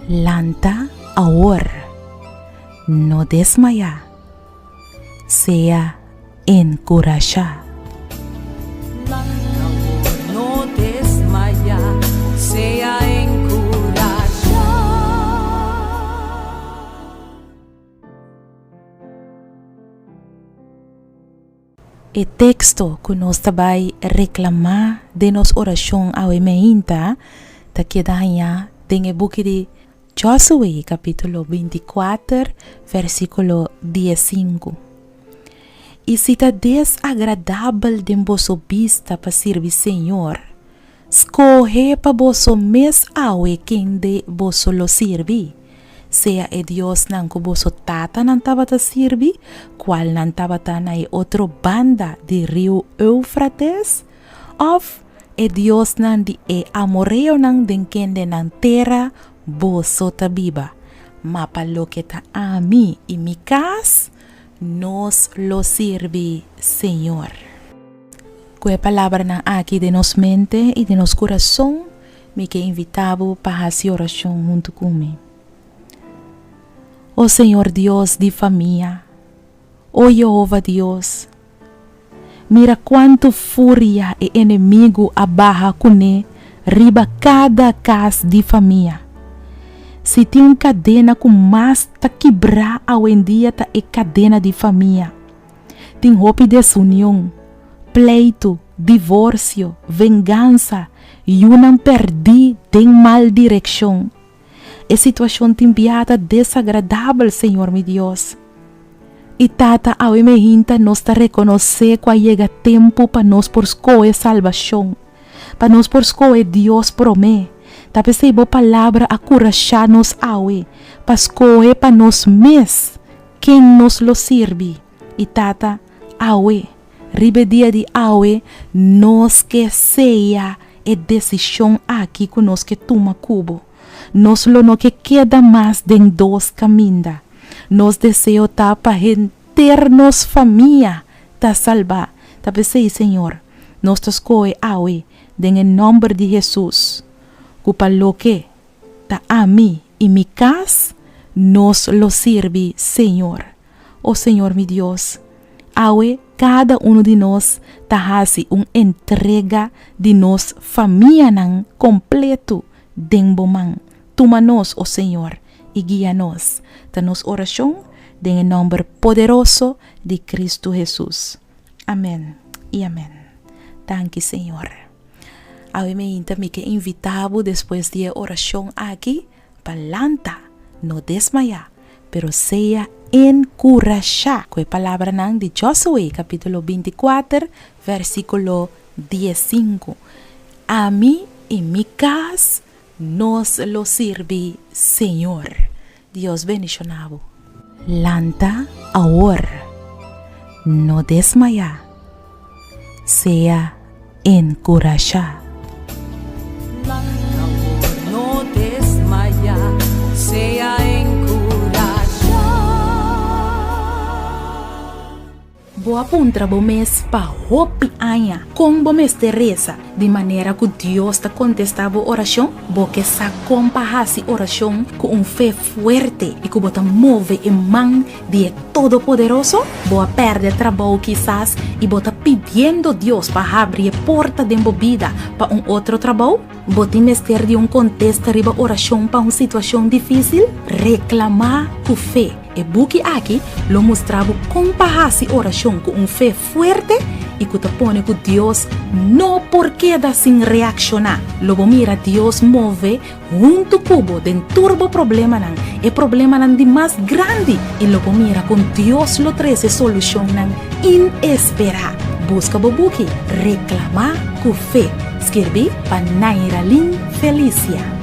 Lanta awor, no desmayá, sea enkurashá. Lanta awor, no desmayá, sea enkurashá. E teksto ku nos ta bai reklamá den nos orashon awe meinta ta keda hañá den e buki di Josué kapítulo bintikuater versíkulo diesinku. I si ta desagradabel den boso bista pa sirbi señor, Skohe pa boso mes awe kende boso lo sirbi, sea e diosnan ku boso tatanan tabata sirbi, kualnan tabata na e otro banda di riu Eufrates, òf e diosnan di e amoreonan den kende nan tera boso ta biba. Ma pa loke ta ami i mi kas, nos lo sirbi Señor. Ku e palabranan aki den nos mente i den nos kurason, mi ke invitá bo pa hasi orashon huntu ku mi. O Señor Dios di famia, o Yehova Dios, mira kuantu furia e enemigu a baha kuné riba kada kas di famia. Si tin un kadena ku mas ta kibrá awendia ta e kadena di famia. Tin hopi desunion, pleitu, divorsio, vengansa, yunan pèrdí den mal direkshon. E situashon tin bia ta desagradabel, Señor mi Dios. I Tata, awe mehinta nos ta rekonosé ku a yega tempu pa nos por skohe salbashon, pa nos por skohe Dios promé. Ta p'esei bo Palabra a kurashá nos awe pa skohe pa nos mes Ken nos lo sirbi? I Tata, awe, riba e dia di awe, nos ke seya e desishon aki ku nos ke tuma ku bo. Nos lo no ke keda mas den dos kaminda. Nos deseo ta pa henter nos famia ta salbá. Ta p'esei, Señor, nos ta skohe awe, den e nòmber di Hesus, ku pa loke Ta ami i mi kas, nos lo sirbi Señor. O Señor mi Dios, awe kada unu di nos ta hasi un entrega di nos famianan kompletu den bo man. Tuma nos, o Señor, i guia nos. Ta nos orashon den e nòmber poderoso di Kristu Hesus. Amèn i amèn. Danki, Señor. Awe meinta mi ke invitá bo despues di e orashon aki pa lanta, no desmayá, pero sea enkurashá ku e palabranan di Josué kapítulo bintikuater vèrsikulo diesinku, Ami i mi kas, nos lo sirbi Señor. Dios bendishoná bo. Lanta awor, no desmayá, sea enkurashá. Lanta awor, no desmayá, sea enkurashá. Bo a puntra bo mes pa hopi aña kon bo mester resa di manera ku Dios ta kontestá bo orashon? Bo ke sa kon pa hasi orashon ku un fe fuerte i ku bo ta move e man di e Todopoderoso? Bo a pèrdè trabou kisas i bo ta pidiendo Dios pa habri e porta den bo bida pa un otro trabou? Bo tin mester di un kontesta riba orashon pa un situashon difísil? Reklamá ku fe! E buki aki lo mustra bo kon pa hasi orashon ku un fe fuerte i ku ta pone ku Dios no por keda sin reakshoná. Lo bo mira Dios move huntu ku bo den tur bo problemanan, e problemanan di mas grandi, i lo bo mira kon Dios lo trese solushonnan inesperá. Buska bo buki Reklamá ku Fe, skirbí pa Nairalyn Felicia.